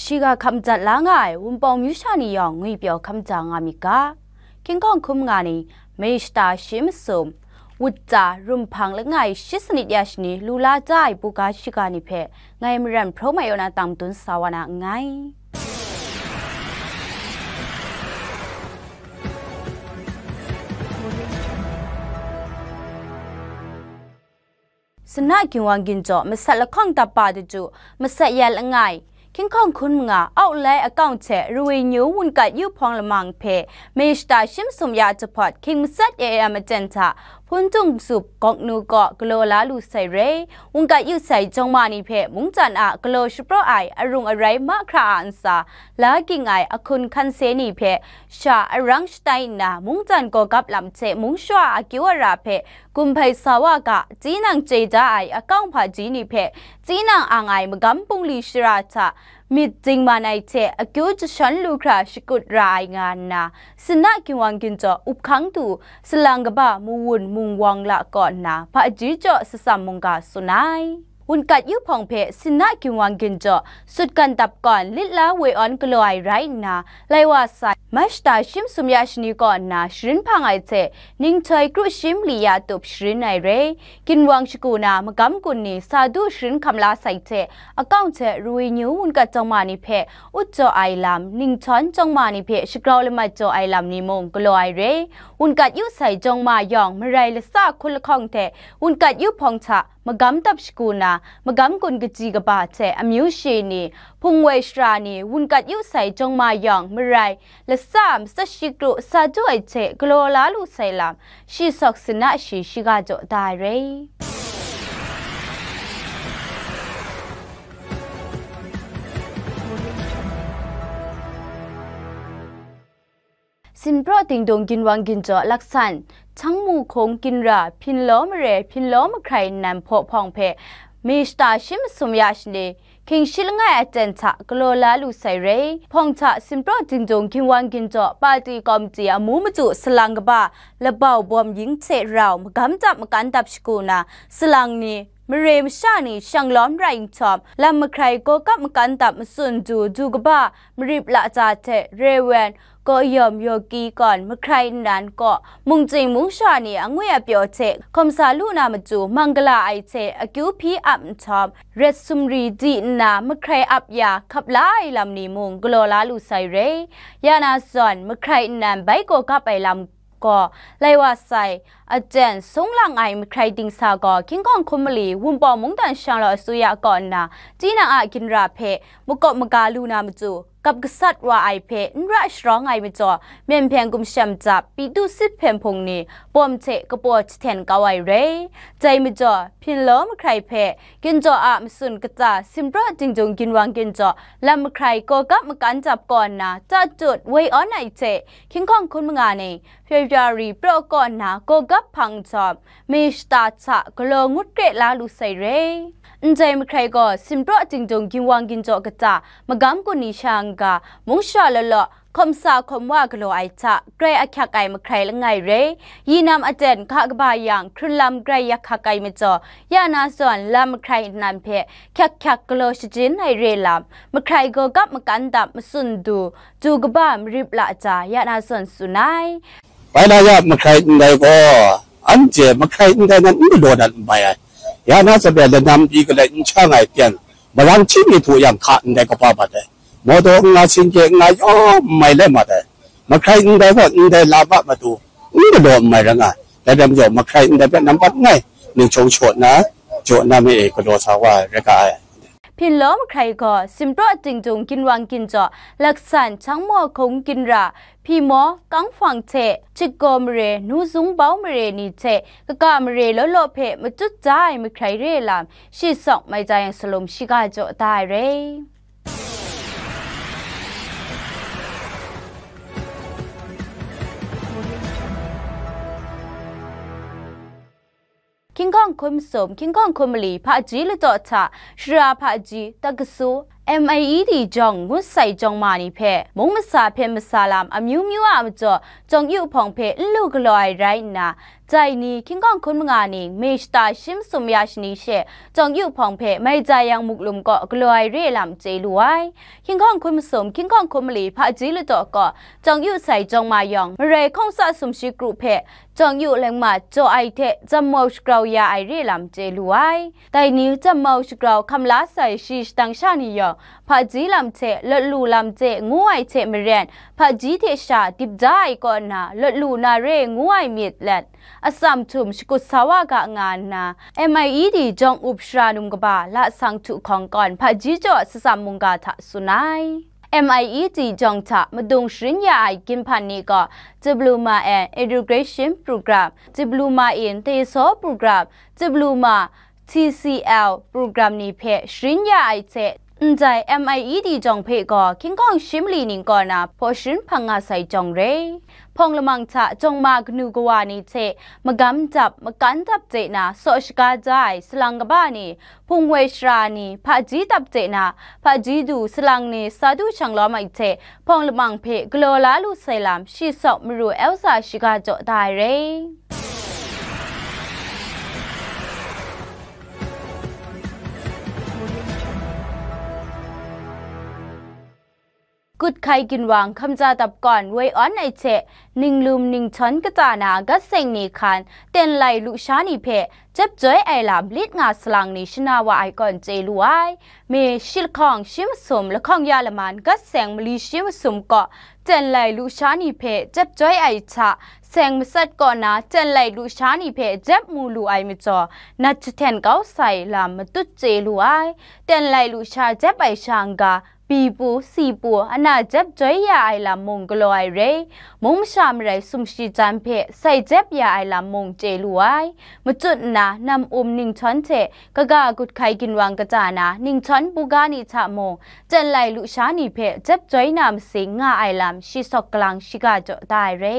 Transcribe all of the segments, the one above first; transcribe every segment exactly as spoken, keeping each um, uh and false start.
Shiga hkam jat la nga ai Wunpawng myu sha ni yawng ngwipyaw hkam ja nga myit ga. Hkying hkawng hkun manga ni, Mei shata shi masum, wutsa, rumhpang langai shi sanit ya shani lu la ja ai buga shiga ni hpe ngai Maran Hpraw Mai Yaw na tang madun sa wa na nngai. Sina Ginwang Ginjaw masat lahkawng dap pa daju masat yan langai, Hkying hkawng hkun manga, Outline account hte Ruwi Nyu wunkat yu hpawng lamang hpe Mei shata shi masum ya jahpawt hkying matsat A M aten hta Hpun Dung Sup Gawknu kaw galaw la lu sai re. Wunkat yu sai jawng ma ni hpe mungjan a galaw shapraw ai arung arai mahkra a ntsa la ging ai ahkun hkan se ni hpe sha arang shatai nna, mungjan gawgap lam hte mung shawa a akyu ara hpe gumhpai sa wa ga, tinang chye da ai akawng hpaji ni hpe tinang ang ai magam bungli shara hta myit dingman ai hte akyu jashawn lu hkra shakut ra ai nga nna, Sina Ginwang Ginjaw up hkang du salang kaba mawun mungwawng la kaw nna, hpaji jaw satsam mungga tsun ai. Wunkat yu hpawng hpe Sina Ginwang Ginjaw sutgan dap kawn lit la woi awn galaw ai rai nna, lai wa sai, Mashta shi masum ya shani kaw nna sharin hpang ai hte, ninghtoi kru shi mali ya tup sharin ai re. Ginwang shagu na magam gun ni sa du sharin hkam la sai hte, akawng hte Ruwi Nyu wunkat jawng ma ni hpe ut jaw ai lam, ninghtoi jawng ma ni hpe shagrau lamat jaw ai lam ni mung galaw ai re. Wunkat yu sai jawng ma yawng marai lasa hkun lahkawng hte wunkat yu hpawng hta magam dap shagu na, magam gun kaji kaba hte amyu shi ni, hpung woi shara ni, wunkat yu sai jawng ma yawng marai lasa matsat shi kru sa du ai hte galaw la lu sai lam, shi sawk sina shi shiga jaw da ai re. Sinpraw Dingdung Ginwang Ginjaw laksan, Changmu Hkung Ginra, Hpinlaw Mare, Hpinlaw Mahkrai nnan hpaw hpawng hpe, Mei shata shi masum ya shani, hkying shi langai aten hta galaw la lu sai re. Hpawng hta Sinpraw Dingdung Ginwang Ginjaw Pati Kawmti amu madu salang kaba labau bawm yin hte rau magam dap makan dap shagu na, salang ni, mare masha ni shang lawm rai nhtawm, lam mahkrai gawgap makan dap matsun du, du kaba marip lata hte Rewen Gaw Yawm Yawki gawn mahkrai nnan kaw, mungchying mungsha ni angwi apyaw hte hkawm sa lu na matu, manggala ai hte akyu hpyi ap nhtawm, ret sumri di nna mahkrai ap ya hkap la ai lam ni mung galaw la lu sai re. Ya na zawn, mahkrai nnan bai gawgap ai lam gaw, lai wa sai, aten sung lang ai mahkrai dingsa gaw, Hkying hkawng hkun mali, Wunpawng mungdan shanglawt asuya kaw nna, tinang a ginra hpe makawp maga lu na matu, kap gasat wa ai hpe n ra sharawng ai majaw, myen hpeng gumshem jap, Pitu sit hpyen hpung ni, bawm hte kapaw jahten kau ai re. Dai majaw, Hpinlaw Mahkrai hpe, Ginjaw a matsun kata, Sinpraw Dingdung Ginwang Ginjaw, lam mahkrai gawgap makan dap kaw nna, tatut woi awn ai hte, Hkying hkawng hkun manga ni, February praw kaw nna gawgap hpang nhtawm, Mei shata hta galaw ngut kre la lu sai re. Ndai mahkrai gaw Sinpraw Dingdung Ginwang Ginjaw kata magam gun ni sha n-ga, mungsha law law, hkawm sa hkawm wa galaw ai hta, grai ahkyak ai mahkrai langai re. Yinam aten ga kaba yang, hkrun lam grai yak hkak ai majaw, ya na zawn lam mahkrai nnan hpe hkyak hkyak galaw shajin ai re lam, mahkrai gawgap makan dap matsun du, du kaba marip la ja, ya na zawn tsun ai. Bai la ya mahkrai ndai gaw, anhte mahkrai ndai nan n galaw dat n bai ai. Ya na zawn e lanam pyi galai n shang ai pyan, marang hti mi htu yang hka ndai kaba bat ai. Mawdaw n nga, singkye n nga, yawng n mai lai mat ai. Mahkrai ndai gaw ndai lam a matu n galaw n mai rai nga ai. Dai rai majaw, mahkrai ndai hpe nampat nngai, ning chyawm shaw nna, jaw na mi e galaw sa wa ai rai ga ai. Hpinlaw Mahkrai gaw, Sinpraw Dingdung Ginwang Ginjaw, Laksan, Changmaw Hkung Ginra, Hpyimaw, Kangfang hte Chitgaw mare, Nu Zungbau mare ni hte kaga mare law law hpe matut da ai mahkrai re lam, shi sawk mai ja yang salum shiga jaw da ai re. Hkying hkawng hkun masum, hkying hkawng hkun mali, hpaji ladaw hta, shara hpaji, takasu, M I E D jawng, ngut sai jawng ma ni hpe, mung masa hpyen masa lam amyu myu a majaw, jawng yu hpawng hpe n lu galaw ai rai nna, Jai ni hkying hkawng hkun manga ning May shata shi masum ya shani she Jawng Yu hpawng hpe Mai Za Yang Muk Lum kaw galaw ai re lam chye lu ai. Hkying hkawng hkun masum, hkying hkawng hkun mali hpaji ladaw kaw Jawng Yu sai jawng ma yawng, Marai Hkawng Sa Sumshi Kru hpe Jawng Yu lengma jaw ai hte Jammau shagrau ya ai re lam chye lu ai. Dai ni Jammau shagrau hkam la sai shi shadang sha ni yawng, hpaji lam hte lawt lu lam hte ngu ai hte maren, hpaji hte sha dip da ai kaw nna lawt lu na re ngu ai myit let, atsam htum shakut sa wa ga nga nna, M I E D jawng up shara num kaba Lasang Htu Hkawng kawn hpaji jaw Satsam mungga hta tsun ai. M I E D jawng hta madung sharin ya ai ginhpan ni gaw Diploma and Integration Program, Diploma in Teso Program, Diploma T C L Program ni hpe sharin ya ai hte, ndai M I E D jawng hpe gaw hkying hkawng shi mali ning kaw na hpaw sharin hpang nga sai jawng re. Hpawng lamang hta jawng ma kanu kawa ni hte magam dap, makan dap de na saw shaga da ai salang kaba ni, hpung woi shara ni, hpaji dap de na hpaji du salang ni sa du shang lawm ai hte, hpawng lamang hpe galaw la lu sai lam shi sawk maru Elsa shiga jaw da ai re. Gut hkai ginwang hkamja dap kawn woi awn ai hte, ninglum ninghthawn kata na gat seng ni hkan, ten lai lusha ni hpe jep joi ai lam lit nga salang ni shana wa ai kawn chye lu ai. May shi lahkawng shi masum lahkawng ya laman gat seng mali shi masum kaw ten lai lusha ni hpe jep joi ai hta, seng matsat kaw na ten lai lusha ni hpe jep mu lu ai majaw, nat jahten kau sai lam matut chye lu ai. Ten lai lusha jep ai sha n-ga, bi pu, si pu, ana jep joi ya ai lam mung galaw ai re. Mung masha marai sumshi jan hpe sai jep ya ai lam mung chye lu ai. Machut nna, nam um ninghthawn hte kaga gut hkai ginwang kata na ninghthawn buga ni hta mung, ten lai lusha ni hpe jep joi na masing nga ai lam shi sawk galang shiga jaw da ai re.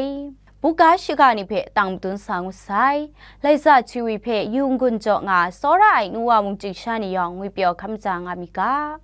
Buga shiga ni hpe tang madun sa ngu sai. Laisa Chiwi hpe yu n-gun jaw nga tsawra ai nu wa mung chying sha ni yawng ngwi pyaw hkam ja nga mi ga.